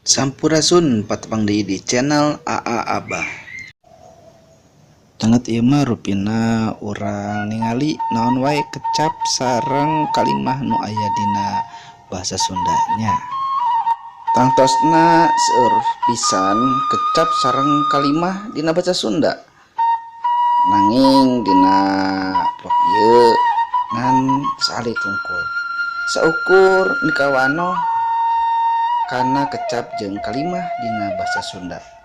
Sampurasun, patepang deui di channel AA Abah. Danget ieu mah rupina urang ningali naon wae kecap sareng kalimah nu aya dina bahasa Sunda nya. Tangtosna seueur pisan kecap sareng kalimah dina bahasa Sunda. Nanging dina vlog ieu ngan saalit hungkul. Saukur mikawanoh kana kecap jeung kalimah dina bahasa Sunda.